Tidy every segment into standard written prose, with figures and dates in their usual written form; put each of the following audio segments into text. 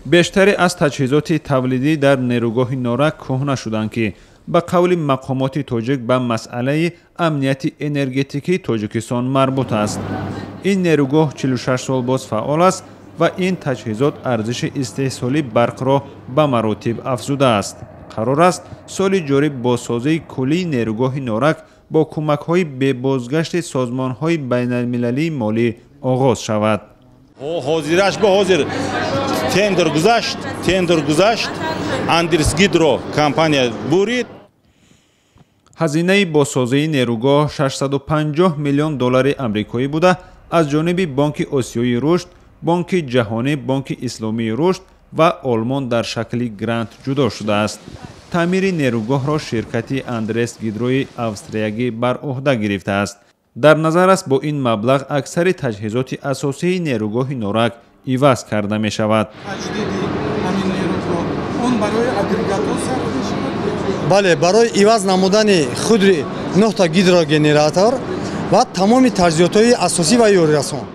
Бештаре аз таҷҳизоти тавлидӣ дар нерӯгоҳи Норак кӯҳна шуданд, ки ба қавли мақомоти тоҷик ба масъалаи амнияти энергетикии Тоҷикистон марбут аст. Ин нерӯгоҳ 46 сол боз фаъол аст ва ин таҷҳизот арзиши истеҳсоли барқро ба маротиб афзудааст. Қарор аст, соли ҷорӣ бозсозии куллии нерӯгоҳи Норак бо кӯмакҳои бебозгашти созмонҳои байналмилалии молӣ оғоз шавад. Ҳозираш ба ҳозир тендер гузашт, тендер гузашт, Андрес Гидро компания бурид. Ҳазинаи бозсозии нерӯгоҳ 650 миллион доллари амрикоӣ буда, аз ҷониби Бонки Осиёии рушд, Бонки Ҷаҳонӣ, Бонки Исломии рушд ва Олмон дар шакли грант ҷудо шудааст. Таъмири нерӯгоҳро ширкати Андрес Гидрои австриягӣ бар ӯҳда гирифтааст. Дар назар аст, бо ин маблағ аксари таҷҳизоти асосии нерӯгоҳи Норак иваз карда мешавад. Бале, барои иваз намудани худи нӯҳта гидрогенератор ва тамоми таҷҳизотҳои асосӣ ва ёрирасон.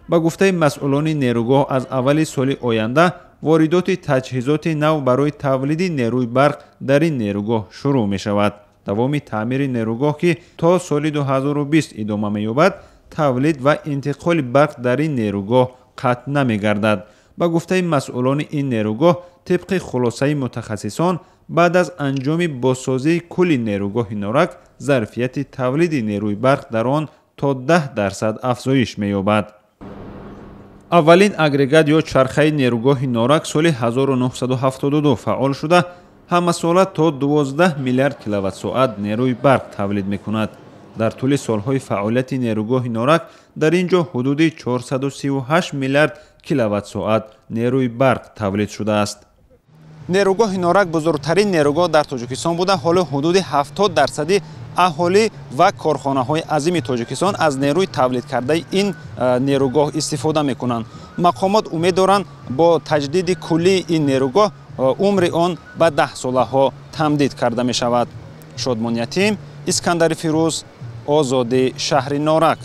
Ба гуфтаи масъулони нерӯгоҳ, аз аввали соли оянда воридоти таҷҳизоти нав барои тавлиди нерӯи барқ дар ин нерӯгоҳ шурӯъ мешавад. Давоми таъмири нерӯгоҳ, ки то соли 2020 идома меёбад, тавлид ва интиқоли барқ дар ин нерӯгоҳ қатъ намегардад. Ба гуфтаи масъулони ин нерӯгоҳ, тибқи хулосаи мутахассисон, баъд аз анҷоми бозсозии кулли нерӯгоҳи Норак зарфияти тавлиди нерӯи барқ дар он то 10% афзоиш меёбад. Аввалин агрегат ё чархаи нерӯгоҳи Норак соли 1972 фаъол шуда, ҳамасола то 12 миллиард киловатт-соат нерӯи барқ тавлид мекунад. Дар тӯли солҳои фаъолияти нерӯгоҳи Норак дар ин ҷо ҳудуди 438 миллиард киловатт-соат нерӯи барқ тавлид шудааст. Нерӯгоҳи Норак бузургтарин нерӯгоҳ дар Тоҷикистон буда, ҳоло ҳудуди 70% аҳолӣ ва корхонаҳои азими Тоҷикистон аз нерӯи тавлид кардаи ин нерӯгоҳ истифода мекунанд. Мақомот умед доранд, бо таҷдиди куллии ин нерӯгоҳ умри он ба 10 солаҳо тамдид карда мешавад. Шодмон Ятим, Искандари Фирӯз, Озодӣ, шаҳри Норак.